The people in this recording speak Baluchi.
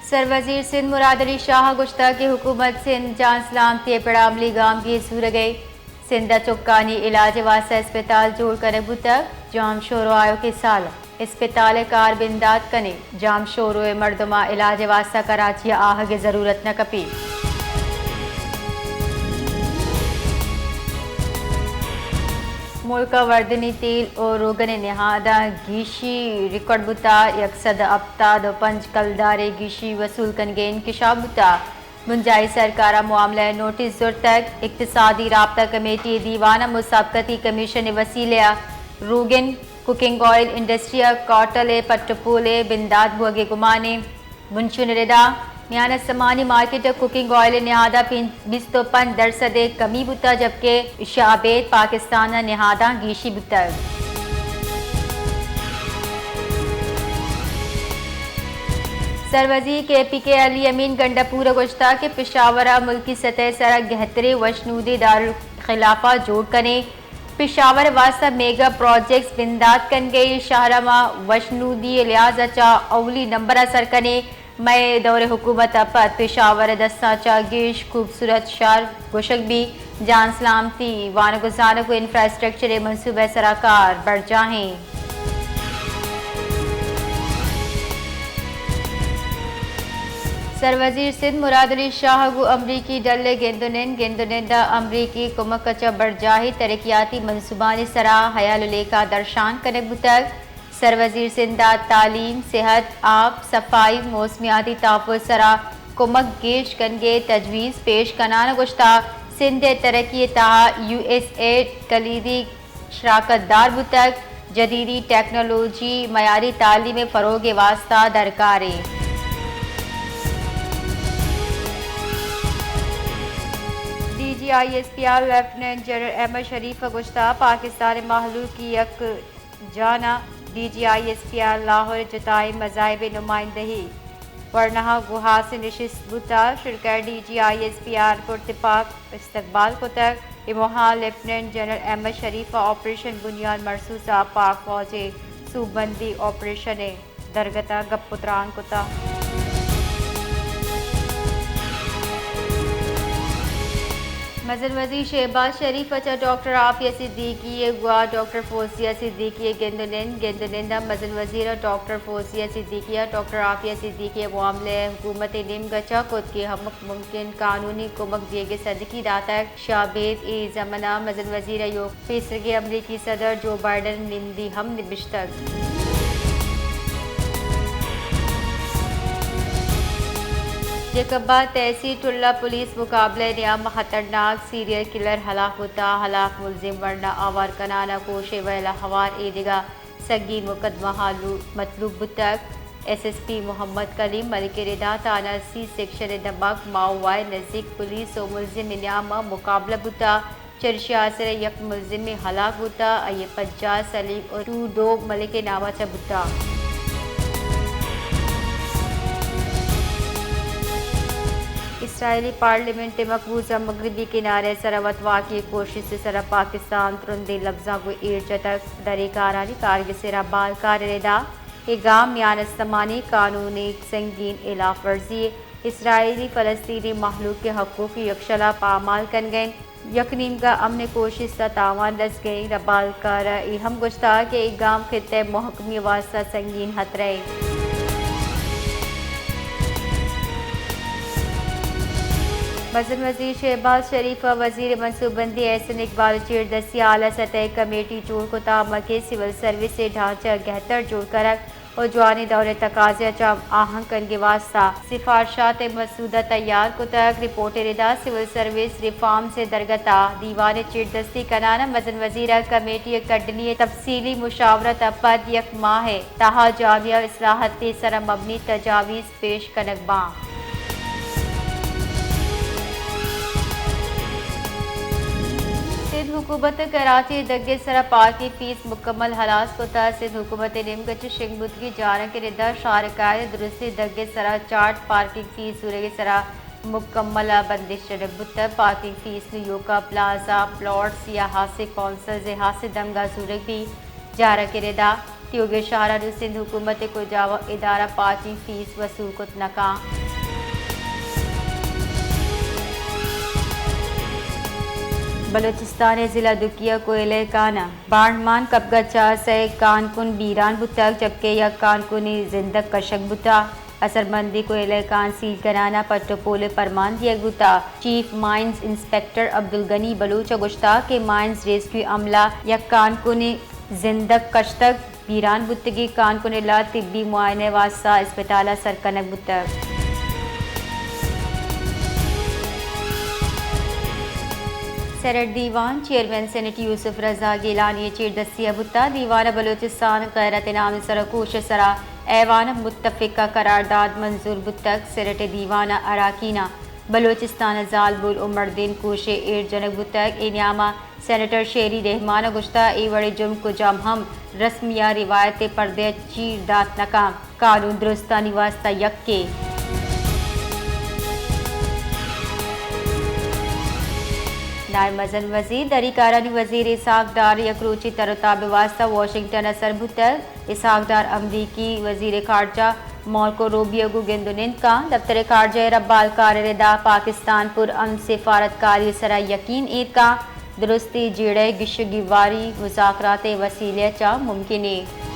سروزیر سندھ مراد علی شاہ ءَ گوشتگ کہ حکومت سندھ جان سلامتی ءِ پڑ ءَ عملی گامگیج زورگ ءَ، سندھ ءَ چکانی علاج ءِ واستہ اسپتال جوڑ کنگ بوتگ، جام شورو آیوکیں سال ءَ اسپتال ءِ کار بندات کنیں، جام شورو ءِ مردماں علاج ءِ واستہ کراچی ءَ آہگ ءِ ضرورت نہ کپیت۔ ملک ءَ وردنی تیل ءُ روگن ءِ نہاداں گیشی ریکارڈ بوتگ، یک سد ءُ ہپتاد ءُ پنچ کلدارے گیشی وصول کنگ ءِ انکشاف بوتگ۔ بنجاہی سرکار ءَ معاملہ ءِ نوٹس زرتگ۔ اقتصادی رابطہ کمیٹی ءِ دیوان ءَ مسابقتی کمیشن ءِ وسیلہ ءَ روگن، کوکنگ آئل انڈسٹری ءَ کارٹل ءِ پٹ ءُ پول ءِ بندات بوگ ءِ گمان ءَ۔ بنشون ءِ ردا میان استمانی مارکیٹ ءَ کوکنگ آئل ءِ نہاد ءَ پن-، بیست ءُ پنچ درسد ءِ کمی بوتگ، جبکہ ایشی ءَ ابید پاکستان ءِ نہاداں گیشی بوتگ۔ سروزیر کے پی کے علی امین گنڈا پور ءَ گوشتگ کہ پشاور ءَ ملکی سطح ءِ سرا گہتریں وشنودی دارالخلافہ جوڑ کنیں، پشاور ءِ واستہ میگا پراجیکٹس بندات کنگ ءَ، شہر ءَ ما وشنودی ءِ لحاظ ءَ چہ اولی نمبر ءَ سر کنیں۔ مئے دور ءِ حکومت ءَ پد پشاور ءِ دستاں چہ گیش خوبصورت شہر گوشگ بیت۔ جان سلامتی، وانگ ءُ زانگ ءُ انفراسٹرکچر ءِ منصوبہ ءِ سرا کار برجاہ ایں۔ سروزیر سندھ مراد علی شاہ ءَ گوں امریکی ڈل ءِ گند ءُ نند، گند ءُ نند ءَ امریکی کمک ءَ چہ برجاہیں ترقیاتی منصوبانی سرا ہیال ءُ لیکہ درشان کنگ بوتگ۔ سروزیر سندھ ءَ تعلیم، صحت، آپ، صفائی، موسمیاتی تحفظ سرا کمک گیش کنگ ءِ تجویز پیش کنان ءَ گوشتگ، سندھ ءِ ترقی ءِ تہا یو ایس ایڈ کلیدی شراکت دار بوتگ، جدیدی ٹیکنالوجی معیاری تعلیم ءِ فروغ ءِ واستہ درکار ایں۔ D G I S P R lieutenant general Ahmed Sharif ءَ گوشتگ، پاکستان ءِ مہلوک ءِ یک جان ءَ D G I S P R Lahore ءِ جتائیں مذاہب ءِ نمائندہی ورناہاں گوں ہاسیں نشست بوتگ۔ شرکت ءَ D G I S P R ءَ پرتپاک استقبال کتگ۔ اے موہ ءَ لیفٹیننٹ جنرل احمد شریف ءَ آپریشن بنیاد مرصوص ءَ پاک فوج ءِ سوبمندی آپریشن ءِ درگت ءَ گپ ءُ تران کتگ۔ مزن وزیر شہباز شریف ءَ چہ ڈاکٹر عافیہ صدیقی ءَ گوں ڈاکٹر فوزیہ صدیقی ءِ گند ءُ نند، گند ءُ نند ءَ مزن وزیر ءَ ڈاکٹر فوزیہ صدیقی ءَ ڈاکٹر عافیہ صدیقی ءِ معاملہ ءَ حکومت ءِ نیمگ ءَ چہ کتگیں ہمک ممکن قانونی کمک دیگ ءِ صدقی داتگ۔ شہ ابید اے ضمن ءَ مزن وزیر ءِ ایوک ءَ پیسریگیں امریکی صدر جو بائیڈن ءِ نمدی ہم نبشتگ۔ جیکب ءِ تحصیل ٹلہ پولیس مقابلہ ءِ نیام ءَ خطرناک سیریل کلر ہلاک بوتگ۔ ہلاک ملزم ورنا آوار کنان ءِ کوش ءِ ویل ءَ ہوار اے دگہ سنگین مقدمہ ءَ لو-، مطلوب بوتگ۔ ایس ایس پی محمد کلیم ملک ءِ ردا تھانہ سی سیکشن ءِ دمگ ماؤ وائے نزیک پولیس ءُ ملزم ءِ نیام ءَ مقابلہ بوتگ۔ چریشی ءِ آسر ءَ یک ملزمے ہلاک بوتگ، آئی ءِ پجار سلیم ءُ ٹو ڈو ملک ءِ نام ءَ چہ بوتگ۔ اسرائیلی پارلیمنٹ ءِ مقبوضہ مغربی کنارہ ءِ سرا وتواکی ءِ کوشست ءِ سرا پاکستان ترندیں لبزاں گوں ایر جتگ، دریں کارانی کارگس ءِ را بال کار ءِ ردا اے گام میان استمانی قانون ءِ سنگین ہلاف ورزی ءِ، اسرائیلی فلسطینی مہلوک ءِ حقوق ءِ یکشل ءَ پامال کنگ ءَ انت۔ یک نیمگ ءَ امن ءِ کوشست ءَ تاوان رسگ ءَ انت۔ ربالکار ءَ اے ہم گوشتگ کہ اے گام خطہ ءِ مہکمی ءِ واستہ سنگین ہترہ ایں۔ مزن وزیر شہباز شریف ءَ وزیر منصوبہ بندی احسن اقبال ءِ چیردستی ءَ اعلی سطح ءِ کمیٹی جوڑ کتگ، ملک ءِ سول سروس ءِ ڈھانچہ ءِ گہتر جوڑ کنگ ءُ جوانیں دور ءِ تقاضیاں چہ ہم آہنگ کنگ ءِ واستہ سفارشات ءِ مسودہ تیار کتگ۔ رپورٹ ءِ ردا سول سروس ریفارمز ءِ درگت ءَ دیوان ءِ چیردستی کنان ءَ مزن وزیر ءَ کمیٹی ءِ کڈنی ءِ تفصیلی مشاورت ءَ پد یک ماہ ءِ تہا جامع اصلاحات ءِ سرا مبنی تجاویز پیش کنگ باں۔ سندھ حکومت ءَ کراچی ءِ دگ ءِ سرا پارکنگ فیس مکمل ہلاس کتگ۔ سندھ حکومت ءِ نیمگ ءَ چہ شنگ بوتگیں جارانک ءِ ردا شارکار ءِ درستیں دگ ءِ سرا چارٹ پارکنگ فیس زورگ ءِ سرا مکمل ءَ بندش جنگ بوتگ۔ پارکنگ فیس نوں ایوکا پلازہ، پلاٹس یا ہاسیں کونسلز ءِ ہاسیں دمگ ءَ زورگ بیت۔ جارانک ءِ ردا تیوگیں شہرانی سندھ حکومت ء کجا ادارہ پاچیں فیس وصول کت نہ کن۔ بلوچستان ء ضلع دکی ء کوئلہ کان ء بانڈمان کپگ ء چہ سئے کانکن بیران بوتگ، جبکہ یک کانکنے زندگ کشگ بوتگ۔ اثرمندیں کوئلہ کان سیل کنان ء پٹ ء پول ء پرمان دیگ بوتگ۔ چیف مائنز انسپکٹر عبدالغنی بلوچ ء گوشتگ کہ مائنز ریسکیو عملہ یک کانکنے زندگ کشتگ، بیران بوتگیں کانکن ء لھتے طبی معائنہ ء واستہ اسپتال ء سر کنگ بوتگ۔ سینیٹ دیوان، چیئرمین سینیٹ یوسف رضا گیلانی ء چیردستی ء بوتگ۔ دیوان ء بلوچستان غیرت ء نام ء سر ء کوش ء سرا ایوان ء متفقہ قرارداد منظور بوتگ۔ سینیٹ ء دیوان ء اراکیناں بلوچستان ء زالبول و مردین کوش ء ایر جنگ بوتگ۔ اے نیام ء سینیٹر شیری رحمان ء گوشتگ، اے وڑیں جرم کجام ہم رسم یا روایت ء پردے ء چیر دات نہ کنت۔ قانون درستانی واستہ یکے۔ نائب مزن وزیر، دری کارانی وزیر اسحاق ڈار یک روچی تر و تاب ء واستہ واشنگٹن ء سر بوتگ۔ اسحاق ڈار امریکی وزیر خارجہ مارکو روبیو گوں گند و نند کنت۔ دفتر خارجہ ء ربال کار ء ردا پاکستان پر امن سفارتکاری ء سرا یقین ایر کنت۔ درستیں جیڑہ ء گیش و گیواری مذاکرات ء وسیلہ ء چہ ممکن انت۔